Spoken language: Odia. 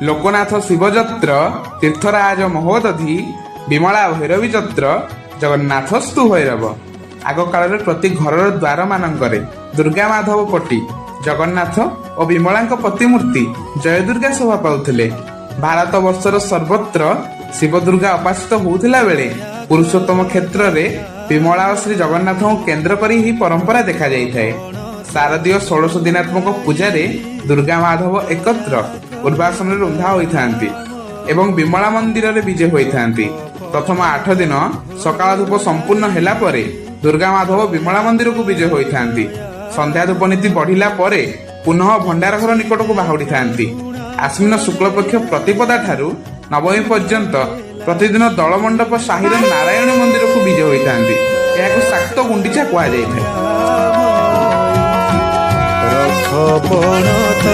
ଲୋକନାଥ ଶିବଯତ୍ର ତୀର୍ଥରାଜ ମହୋଦଧି, ବିମଳା ଭୈରବୀ ଯତ୍ର ଜଗନ୍ନାଥସ୍ତୁ ଭୈରବ। ଆଗ କାଳରେ ପ୍ରତି ଘରର ଦ୍ୱାର ମାନଙ୍କରେ ଦୁର୍ଗା ମାଧବ ପଟି ଜଗନ୍ନାଥ ଓ ବିମଳାଙ୍କ ପ୍ରତିମୂର୍ତ୍ତି ଜୟଦୁର୍ଗା ଶୋଭା ପାଉଥିଲେ। ଭାରତ ବର୍ଷର ସର୍ବତ୍ର ଶିବ ଦୁର୍ଗା ଉପାସିତ ହେଉଥିଲା ବେଳେ ପୁରୁଷୋତ୍ତମ କ୍ଷେତ୍ରରେ ବିମଳା ଓ ଶ୍ରୀ ଜଗନ୍ନାଥଙ୍କୁ କେନ୍ଦ୍ର କରି ଏହି ପରମ୍ପରା ଦେଖାଯାଇଥାଏ। ଶାରଦୀୟ ଷୋଡ଼ଶ ଦିନାତ୍ମକ ପୂଜାରେ ଦୁର୍ଗା ମାଧବ ଏକତ୍ର ଉର୍ବାସନରେ ରୁନ୍ଧା ହୋଇଥାନ୍ତି ଏବଂ ବିମଳା ମନ୍ଦିରରେ ବିଜେ ହୋଇଥାନ୍ତି। ପ୍ରଥମ 8 ଦିନ ସକାଳ ଧୂପ ସମ୍ପୂର୍ଣ୍ଣ ହେଲା ପରେ ଦୁର୍ଗା ମାଧବ ବିମଳା ମନ୍ଦିରକୁ ବିଜେ ହୋଇଥାନ୍ତି। ସନ୍ଧ୍ୟା ଧୂପ ନୀତି ବଢିଲା ପରେ ପୁନଃ ଭଣ୍ଡାର ଘର ନିକଟକୁ ବାହୁଡ଼ିଥାନ୍ତି। ଆଶ୍ୱିନ ଶୁକ୍ଳପକ୍ଷ ପ୍ରତିପଦା ଠାରୁ ନବମୀ ପର୍ଯ୍ୟନ୍ତ ପ୍ରତିଦିନ ଦଳମଣ୍ଡପ ସାହିର ନାରାୟଣ ମନ୍ଦିରକୁ ବିଜେ ହୋଇଥାନ୍ତି। ଏହାକୁ ଶାକ୍ତ ଗୁଣ୍ଡିଚା କୁହାଯାଇଥାଏ। ରଥ ପଣତ।